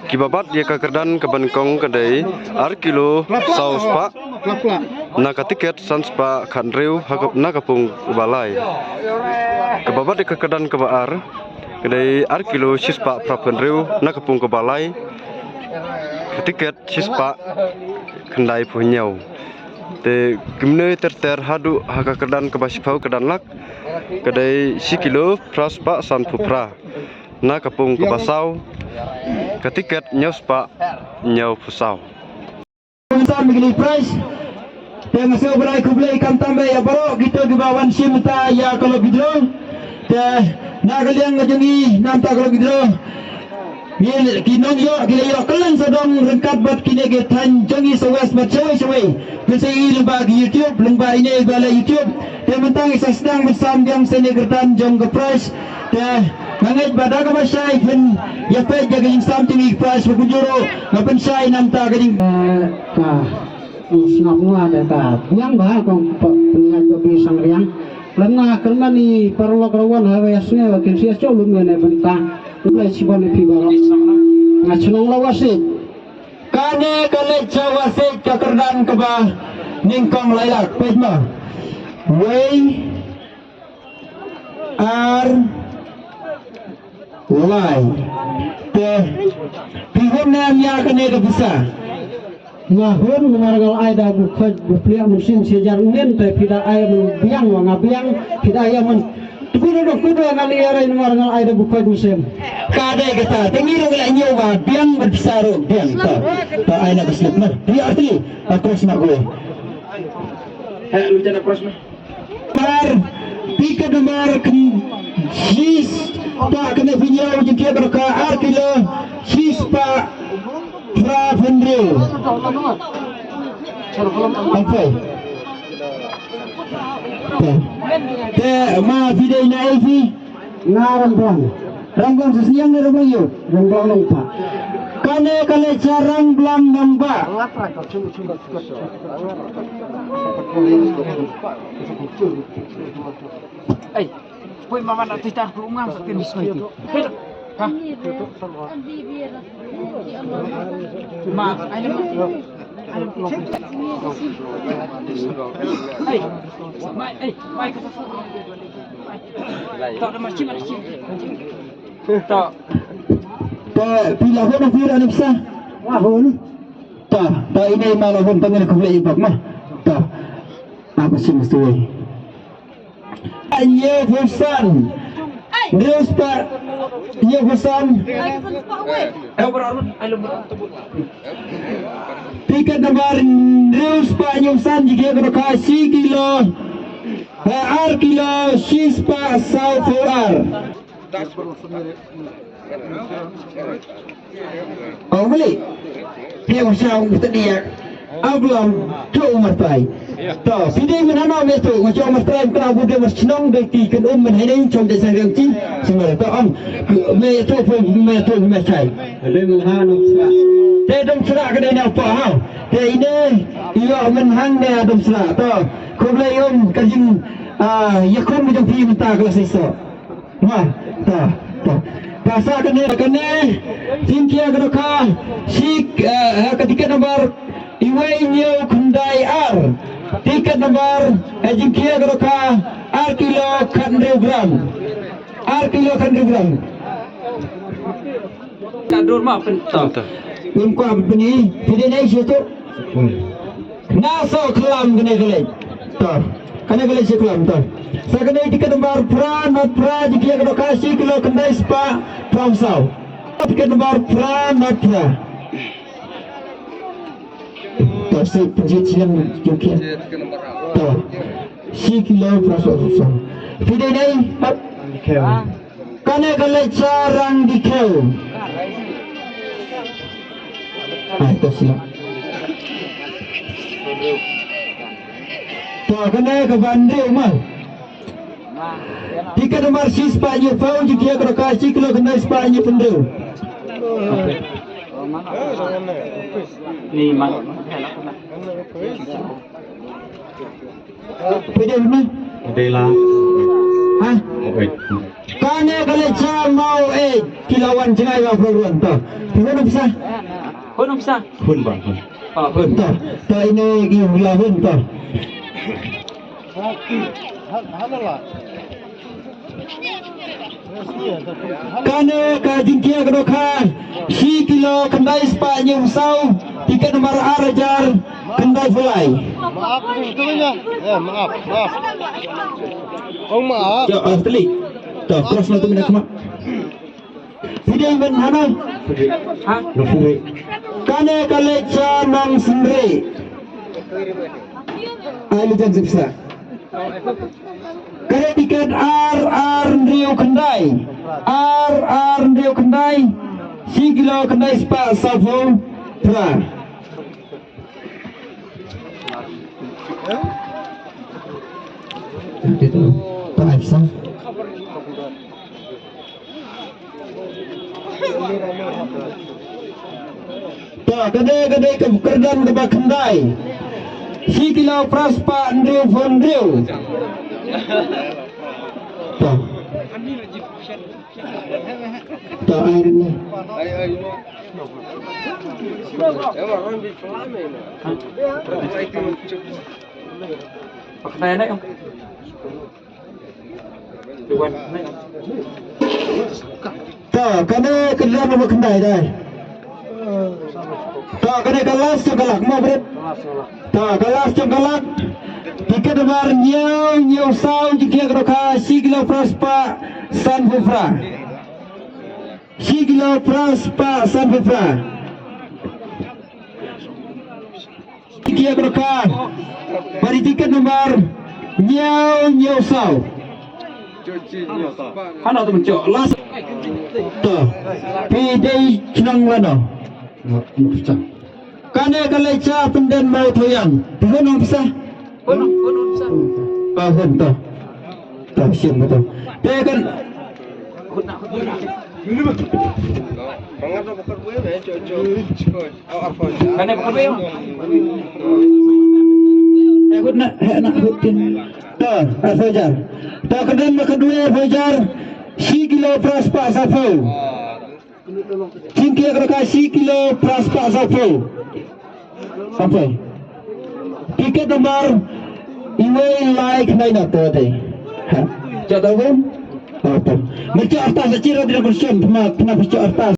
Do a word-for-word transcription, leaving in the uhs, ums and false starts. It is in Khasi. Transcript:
Kiba bat ïa ka kyrdan kaba nyngkong ka dei ar kilo saw spah na ka tiket san spah khathynriew ha ka, na ka pung kaba lai. Kaba bat ïa ka kyrdan kaba ar ka dei ar kilo shi spah phra phew hynriew na ka pung kaba lai, ka tiket shi spah khyndai phew hynñiew. Te kumne ter ter haduh ha ka kyrdan kaba shiphew, kyrdan lak, ka dei shi kilo phra spah san phew phra na ka pung kaba saw, ka tiket hynñiew spah hynñiew phew saw. Sam kini prize. Te nga sngewbha ban ai khublei khamtam ïa baroh kito kiba wan shim mynta ïa ka lucky draw. Te na ka liang ka jong ngi na mynta ka lucky draw, ngi ki nongïoh ki la ïoh kylleng sawdong ryngkat bad kine ki thaiñ jong ngi sa west bad shawei shawei. Pynshai lyngba ki YouTube, lyngba ine ba la YouTube. Te mynta ngi sa sdang ban sam biang sa ine kyrdan jong ka prize. Te nga ngeit ba da kaba shai phin ïa peit ïa ka jingsam jong ngi ki prize ba kumjuh ruh nga pynshai na mynta ka jing. Ka sngap nga da ka biang ba kong pynïaid ba bi sang riang. Lem nga kyrmen i paralok rawan ha wei asnge wa kin sia chok lum ngane bynta. Nglai chibon i pi ba nga chnong la wasit. Kane ka leit cha wasit ka kyrdan kaba nyngkong lai lak peit ma. Wei ar lai. Te phi hun ne em ïa kane ka pisa? Nga hun, namar nga la ai da bu khoit bu pliah mynsiem shi hajar ngin, te phi da ai man biang wa nga biang, phi da ai man. Te phi da dok kuda nga li arai namar nga la ai da bu khoit mynsiem. Ka dei kata, te ngi ruh ngi la ñiew ba biang bad pisa ruh biang. Ta, ta ai na ka slip na. Phi artylli, ta kos na ko. Eh, lu jana kos na. Bar, tiket number kem-, shi spah khyndai phew hynñiew, jingkiar ka dohkha ar kilo shi spah phra phew hynriew. Ampai. Te, te ma phi dei na ei phi? Nga Rangblang. Rangblang Sasniang ne Rangblang Ïew? Rangblang Nongpah. Kane ka leit sha Rangblang Nongbah. Ei, poi mama nak titar pelungang sekin di sini. Ha? Ma, ai. Ei, mai, ei, mai. Ta da ma chi ma chi. Ta. Ta, phi la hun phi ra ni pisa. Wa hun. Ta, ta ine ma la hun ta ngin khublei bak ma. Ta. Apa sih mesti wei? Hynñiew phew san. Hynñiew spah hynñiew phew san. Tiket number hynñiew spah hynñiew phew san, jingkiar ka dohkha shi kilo. Ha, ar kilo shi spah saw phew ar. Ong mali. Phi ong sha ong tadi ïa. Ablam tu Umar Tai. To, phi dei mynno me tu, nga tu Umar Tai, kena bu dei mar chnong dei ti ken um men hene chom dei sang rem ti. Sumar to ong me tu phi me tu me chai. Dei mynno sra. Te dom sra ka dei na pa ha. Te ine ïa men hang ne dom sra. To, khublei um ka jing, ah, ïa kum ka jong phi mynta ka la seiso. Wah, ta, ta. Ta sa kane, kane, jingkiar ka dohkha, shi, eh, ka tiket number, iwei hynñiew khyndai ar. Tiket number, eh, jingkiar ka dohkha, ar kilo khathynriew gram. Ar kilo khathynriew gram. Ka dur ma pyn-, ta. Pyn kwah pyn-i, phi dei nai shi tu. Na so khlam kane ka leit. To. Kane ka leit shi khlam to. Sa kane tiket number phra not phra, jingkiar ka dohkha shi kilo khyndai spah phra saw. Tiket number phra not phra. To, shi pynjit shi lang jingkiar. To. Shi kilo phra saw saw. Phi dei nai, hap. Kane ka leit sha Rangdikhew. Ai, to sila. To, kane kaba hynriew ma. Tiket number shi spah hynñiew phew, jingkiar ka dohkha shi kilo khyndai spah hynñiew phew hynriew. Ni ma. Phi dei ma? Dei la. Ha? Oi. Ka Ane ka leit sha Maweit, ki la wan jngai ba program to. Ki hun pisa. Hun pisa. Hun ba hun. Ah, hun. To, to ine ki la hun to. Kane ka jingkieng ka dohkha shi kilo khyndai spah hynñiew saw, tiket nambar ar hajar khyndai phew lai. Maaf, betul ya. Eh, maaf, maaf. Oh, maaf. Jo, ah, telik. To, cross na tu mina khmat. Pideng ben hano. Ha? Kane ka leit sha Nongsynrih. Ai lu jan sipsa. Kane tiket ar ar hynriew khyndai. Ar ar hynriew khyndai. Shi kilo khyndai spah saw phew phra. To, kane, kane ka kyrdan kaba khyndai. Shi kilo phra spah hynriew phew hynriew. To. To, ai rin ne. To, kane ka kyrdan ba khyndai dei. To, kane ka last jong ka lak, mo bret. To, ka last jong ka lak. Tiket nambar hynñiew, hynñiew saw, jingkieng ka dohkha shi kilo phra spah san phew phra. Shi kilo phra spah san phew phra. Jingkieng ka dohkha ba dei tiket nambar hynñiew, hynñiew saw. Hano to mynta last. To. Phi dei shnong lano. Kane ka leit sha Pyndenmaw Thoiang. Phi hun ong pisa. Hun, hun, hun pisa. Ah, hun to. To, sien to. Te kan. Kane ba kyrdan. Eh, hut na, eh, na, hut tin. To, ar hajar. To, kyrdan ba kyrdan ar hajar. Shi kilo phra spah saw phew. Jingkieng ka dohkha shi kilo phra spah saw phew. Sampai. Tiket nambar iwei lai khyndai na to te. Ha. Jada bun. Apa? Mereka artas aja lah tidak bersiap. Pernah, pernah bersiap artas.